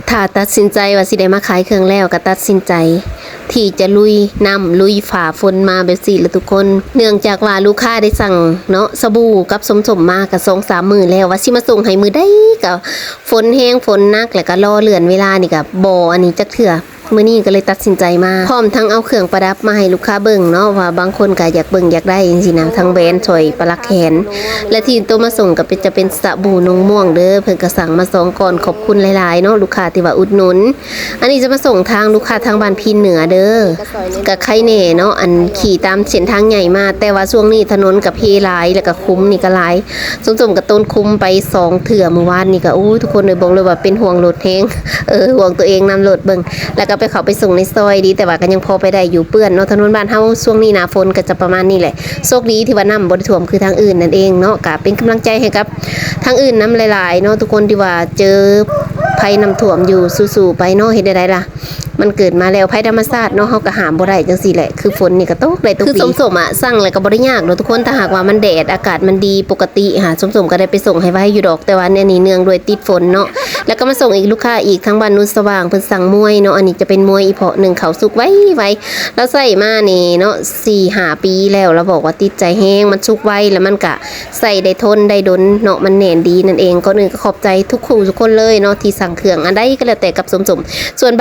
ຖ້າຕັດສິນໃຈວ່າຊິໄດ້ມາຂາຍເຄື່ອງແລ້ວ ກໍຕັດສິນໃຈທີ່ຈະລຸຍນ້ຳລຸຍຝາຝົນມາແບບຊີ້ລະທຸກຄົນ. ເນື່ອງຈາກວ່າລູກຄ້າໄດ້ສັ່ງເນາະ ສະບູກັບສົ້ມໆມາກໍສອງສາມມື້ແລ້ວ ວ່າຊິມາສົ່ງໃຫ້ມື້ໃດກໍຝົນແຮງຝົນໜັກ ແລ້ວກໍລໍເລື່ອນເວລານີ້ກໍບໍ່ອັນນີ້ຈັກເທື່ອ. ມື້ນີ້ກໍເລີຍຕັດສິນໃຈມາ ພ້ອມທັງເອົາເຄື່ອງປະດັບມາໃຫ້ລູກຄ້າເບິ່ງເນາະ ວ່າບາງຄົນກໍຢາກເບິ່ງຢາກໄດ້ຈັ່ງຊີ້ນະ ທັງແຫວນ ສ້ອຍ ປະຫຼັກແຂນ ແລະທີ່ໂຕມາສົ່ງກໍເປັນ ຈະເປັນສະບູນົງມ່ວງເດີ້. ເພິ່ນກໍສັ່ງມາສອງກ້ອນ ຂອບຄຸນຫຼາຍໆເນາະ ລູກຄ້າທີ່ວ່າອຸດໜູນ. ອັນນີ້ຈະມາສົ່ງທາງລູກຄ້າທາງບ້ານພີນເໜືອເດີ້ ກໍໄຄແນ່ເນາະ ອັນຂີ່ຕາມເສັ້ນທາງໃຫຍ່ມາ ແຕ່ວ່າຊ່ວງນີ້ຖະໜົນກໍເພຫຼາຍ ແລ້ວກໍຂຸມນີ້ກໍຫຼາຍ. ສົ້ມໆກໍຕົນຂຸມໄປສອງເທື່ອມື້ວານນີ້ກໍ ໂອ້ຍ ທຸກຄົນເອີຍ ບອກເລີຍວ່າເປັນຫ່ວງລົດແຮງ ເອີ ຫ່ວງຕົວເອງນຳລົດເບິ່ງ ແລ້ວກໍໄປເຂົ້າໄປສົ່ງໃນຊອຍ ດີແຕ່ວ່າກໍຍັງພໍໄປໄດ້ຢູ່ ເປື້ອນເນາະ. ຖະໜົນບ້ານເຮົາຊ່ວງນີ້ໜ້າຝົນກໍຈະປະມານນີ້ແຫຼະ ໂຊກດີທີ່ວ່ານ້ຳບໍ່ໄດ້ຖ້ວມຄືທາງອື່ນນັ້ນເອງເນາະ. ກໍເປັນກຳລັງໃຈໃຫ້ກັບທາງອື່ນນຳຫຼາຍໆເນາະ ທຸກຄົນທີ່ວ່າເຈີໄພນ້ຳຖ້ວມຢູ່ ສູ້ໆໄປເນາະ. ເຮັດແນວໃດລະ ມັນເກີດມາແລ້ວ ໄພທຳມະຊາດເນາະ ເຮົາກໍຫ້າມບໍ່ໄດ້ຈັ່ງຊີ້ແຫຼະ. ຄືຝົນນີ້ກໍຕົກໄດ້ຕົກດີ ຄືສົ້ມໆອະ ສັ່ງແລ້ວກໍບໍ່ໄດ້ຍາກດອກທຸກຄົນ ຖ້າຫາກວ່າມັນແດດ ອາກາດມັນດີປົກກະຕິຫັ້ນ ສົ້ມໆກໍໄດ້ໄປສົ່ງໃຫ້ໄວຢູ່ດອກ ແຕ່ວ່າອັນນີ້ເນື່ອງດ້ວຍຕິດຝົນເນາະ. ແລ້ວກໍມາສົ່ງອີກ ລູກຄ້າອີກທາງບ້ານໂນນສະຫວ່າງ ເພິ່ນສັ່ງມວຍເນາະ ອັນນີ້ຈະເປັນມວຍອີ່ເພາະໜຶ່ງ ເຂົ້າສຸກໄວໆ ລາວໃຊ້ມານີ້ເນາະ ສີ່ຫ້າປີແລ້ວ ລາວບອກວ່າຕິດໃຈແຮງ ມັນສຸກໄວ ແລ້ວມັນກະໃຊ້ໄດ້ທົນໄດ້ດົນເນາະ ມັນແໜ້ນດີນັ້ນເອງ. ກ່ອນອື່ນກໍຂອບໃຈທຸກຜູ້ທຸກຄົນເລີຍເນາະ ທີ່ສັ່ງເຄື່ອງ ອັນໃດກໍແລ້ວແຕ່ກັບສົ້ມໆ. ສ່ວນ